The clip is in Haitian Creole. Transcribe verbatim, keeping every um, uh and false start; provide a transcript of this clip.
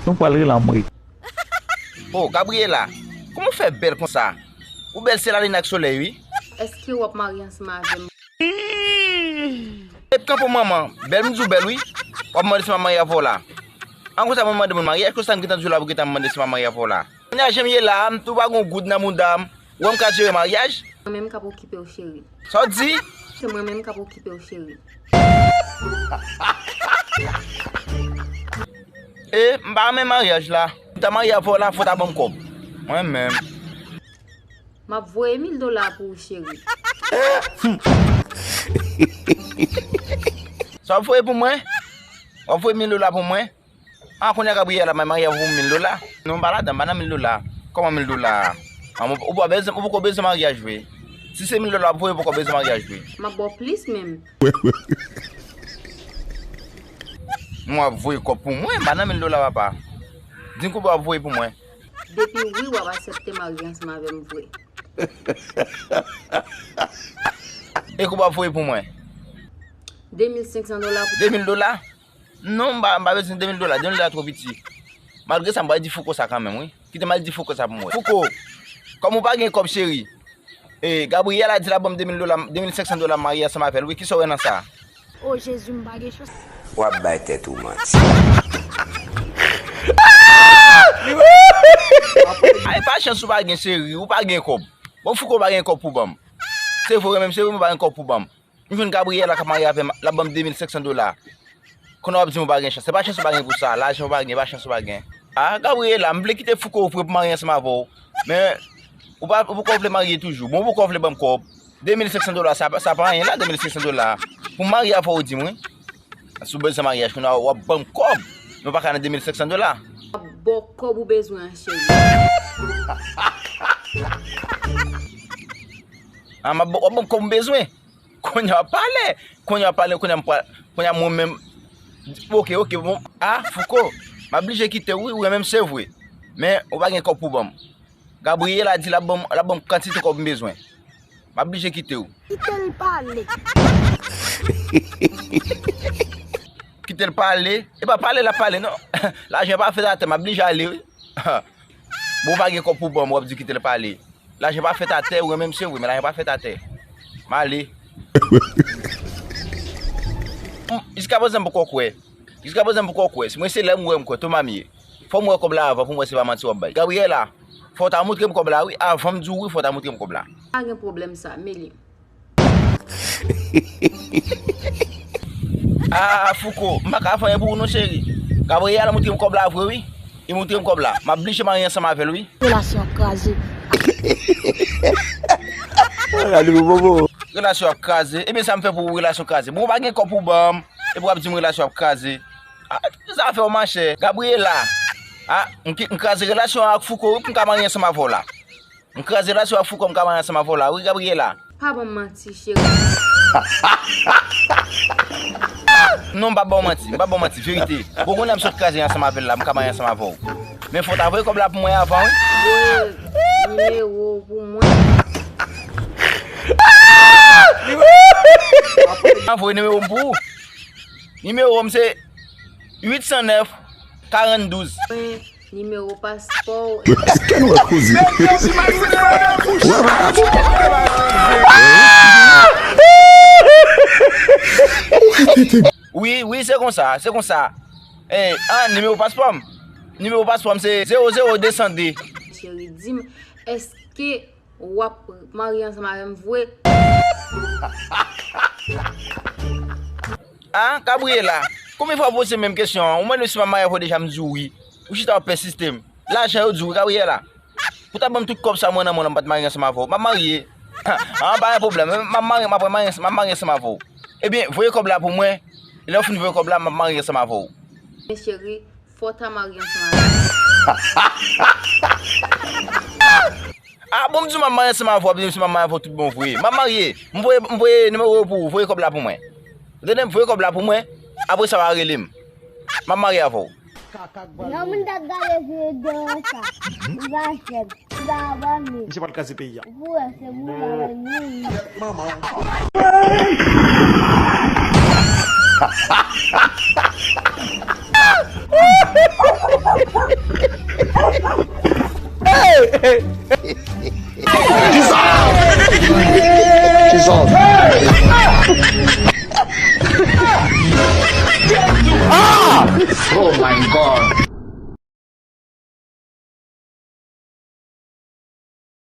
Nou pral rele anmwe. Oh, Gabriela, kòman w fè bèl konsa? Ou bèl se lalin ak solèy, wi. Èske w ap marye ansanm avè m? Epi kanpe manman, bèl m di w bèl, wi. W ap mande si m ap marye avè w la. An konsa mwen mande moun marye, èske w sa m gentan di w la pou gentan mande si m ap marye avè w la? Kounye a jan m ye la, m tou pa gen goud nan mouda m. Ou wè m ka jere maryaj? Mwen menm k ap okipe w, cheri. Sa w di? Se mwen menm k ap okipe w, cheri. E, m pa renmen maryaj la. M ta marye avè w la, fò w ta ban m kòb. Mwen menm. M ap voye mil dola pou ou, cheri. Sa w ap voye pou mwen? W ap voye mil dola pou mwen? Ah, kounye a Gabriela, m marye avè w pou mil dola. Non, m pa ladan, m pa nan mil dola. Kòman mil dola? Ah, ou, ou pa bezwen, ou poko bezwen maryaj vre. Si se mil dola w ap voye, ou poko bezwen maryaj vre. M ap ba w plis menm. Non, w ap voye kòb pou mwen, m pa nan mil dola, papa. Di m konbyen w ap voye pou mwen. Depi wi, w ap aksepte marye ansanm avè m vre. E konbyen w ap voye pou mwen? De mil senk san dola pou... De mil dola? Non, m pa, m pa bezwen de mil dola. De mil dola twò piti. Malgre sa, m pral di Fouco sa kanmenm, wi. Kite m al di Fouco sa pou m wè. Fouco, kòm ou pa gen kòb, cheri, e, Gabriela di l ap ban m de mil dola, de mil senk san dola, m marye ansanm avè l, wi. Kisa w wè nan sa? O Jezi, m pa gen chans. W ap bay tèt ou manti. Ay, pa chans ou pa gen, cheri, ou pa gen kòb. Bon, Fouco pa gen kòb pou ban m. Se vre, menm se vre, m pa gen kòb pou ban m. M jwenn Gabriela k ap marye avè m, l ap ban m de mil senk san dola. Kounye a w ap di m ou pa gen chans. Se pa chans ou pa gen pou sa. Lajan ou pa gen, pa chans ou pa gen. Ah, Gabriela, m vle kite Fouco vre pou marye ansanm avè w. Men, ou pa, ou poko vle marye toujou. Bon, ou poko vle ban m kòb. De mil senk san dola, sa, sa pa anyen la, de mil senk san dola. Pou m marye avè w, ou di m, wi. Si w bezwen maryaj, kounye a w ap ban m kòb. Men w pa ka nan de mil senk san dola. M ap ba w kòb ou bezwen an, cheri. Ah, m ap ba w, w ap ban m kòb m bezwen. Kounye a w ap pale. Kounye a w ap pale, kounye a m pral, kounye a mwen menm. Ok, ok, bon. Ah, Fouco, m ap blije kite w, wi, ou renmen m, se vre. Men, ou pa gen kòb pou ban m. Gabriela di l ap ban m, l ap ban m kantite kòb m bezwen. M ap blije kite w. Kite l pale. Kite l pale. E pa pale l ap pale, non. Lajan pa fèt atè, m ap blije ale, wi. Bon, ou pa gen kòb pou ban m, w ap di kite l pale. Lajan pa fèt atè, ou renmen m se vre, men lajan pa fèt atè. M ale. Jiskaprezan m poko kwè. Jiskaprezan m poko kwè. Si mwen se lè m wè m kwè, tou m ye. Fò m wè kòb la avan pou m wè se pa manti w ap bay. Gabriela, fò w ta montre m kòb la wi, avan m di w wi, fò w ta montre m kòb la. Pa gen pwoblèm sa, Meli. Ah, Fouco, m pa ka fè anyen pou ou non, cheri. Gabriela montre m kòb la vre wi. Li montre m kòb la. M ap blije marye ansanm avè l wi. Relasyon ap kraze. Gade pou bobo. Relasyon ap kraze. Ebyen sa m fè pou ou, relasyon kraze? Bon, ou pa gen kòb pou ban m, epi w ap di m relasyon ap kraze. Ah, zafè w machè. Gabriela. Ah, m ki, m kraze relasyon ak Fouco wi pou m ka marye ansanm avè w la. M kraze relasyon ak Fouco, m ka marye ansanm avè w la wi, Gabriela. Pa ban m manti, cheri. Non, m p ap ba w manti, m p ap ba w manti, verite. Bon, kounye a m sot kraze ansanm avè l la, m ka marye ansanm avè w. Men fò w ta voye kòb la pou mwen avan wi. Voye nimewo w pou mwen. An voye nimewo m pou ou. Nimewo m se uit san nèf karanndouz. Mwen, nimewo paspò w. Èske nou wè koze? Wi, wi, se konsa, se konsa. Eh, ah, nimewo paspò m. Nimewo paspò m se zewo zewo de san de. Cheri, di m, èske w ap marye ansanm avè m vre? Ah, Gabriela, konbyen fwa w poze menm kesyon an? Ou mande m si m ap marye avè w deja, m di w wi. Ou chita w ap pèsiste m. Lajan yo di w wi, Gabriela. Ou ta ban m tout kòb sa mwen nan men w la, m pa t marye ansanm avè w. M ap marye. Ah, pa gen pwoblèm. M ap marye, m ap marye, m ap marye ansanm avè w. Ebyen, voye kòb la pou mwen. Lè w fin voye kòb la, m ap marye ansanm avè w. Men cheri, fò w ta marye ansanm avè m. Ah, bon, m di w m ap marye ansanm avè w, w ap di m si m ap marye avè w tout bon vre. M ap marye. M voye, m voye nimewo yo pou ou, voye kòb la pou mwen. Ou tande m, voye kòb la pou mwen, apre sa w a rele m. M ap marye avè w. Yon moun t ap gade videyo sa. Li pa jèm. Li pa abòne. Misye pral kraze peyi a. Pou wè se moun la menm wi. Manman. Dissolve! Dissolve! Ah! Oh my God!